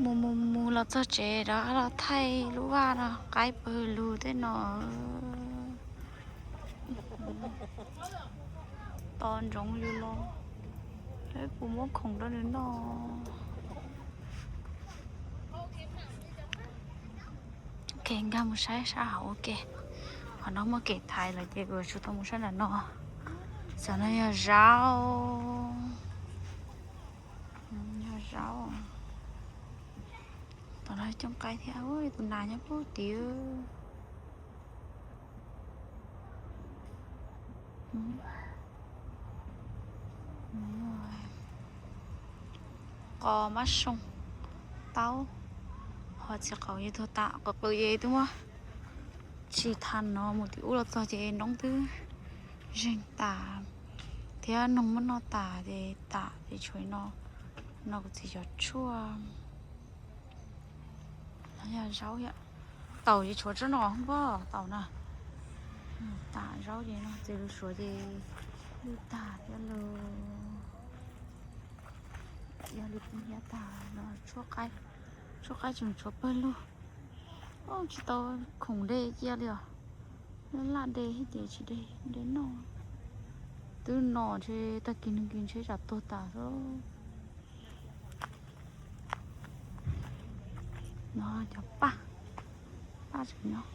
Mus mus mus los txog tsev rov qab los thaij lub vaj no, qaib pawg lug tej no. To ntsoov li los, kuv muab khoom rau nws noj. Ok, nkag mus saib sab hauv ua ke. Qhov no muaj kev thaiv lawm ces kuv tsuas tau mus sab nram no. Xyov no yog zaub, yog zaub. Tom no coob qaib thiab, tus nas nyob puag tid. Qos, mab soo, taub, ho txiv qaub yeej tuag tas, qos qws yeej twb muab tsis tau no, mus tim ub los txog ces noob twb zeeg tas thiab noog muab noj tas ces tas ces tshuav no, no kuv txiv cov tshuaj. Yog zaub thiab, taum ces tshuav tsob no npog taum na. Tas zaub ces no txiv lws suav ces lwj tag thiab lawm. Yog li peb hiab tag no tshuab qaib, tshuab qaib tseem tshuav pawg lug. Tsis tau khoom de cia li os. Laj de thiab ces tsis de, de noj. Twb no ntshe tag kis neeg kis ntshe tsam tuag tas xwb. No cov paj, paj tseem nyob,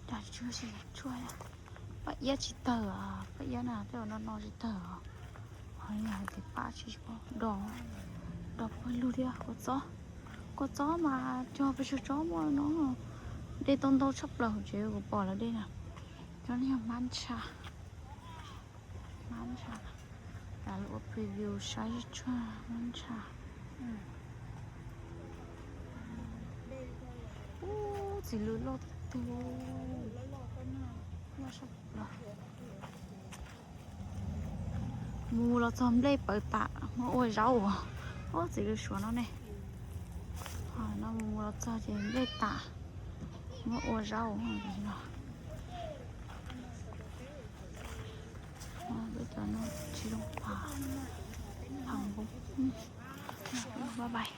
cas tsis tshua, paj iab tsis tawg, paj iab na tej no no tsis tawg. Ho yog hais tias paj tsis tshua do, do pawg lug thiab. Kua txob, kua txob mas cog pes tsawg tsob muaj no, de tau ntau tshaj plaws hauv tsev kuv pom lawv de na. Cov no yog mab ntsha, mab ntsha, ua preview saib tshuaj mab ntsha. Ub, txiv lws loj tiag tiag. Mus los txog nplej pawv tas muab ua zaub. Ub, txiv lws suav no ne. No mus los txog ces nplej tas muab ua zaub no. Peb cov no tsis zoo phav, phav npoo. Bye bye.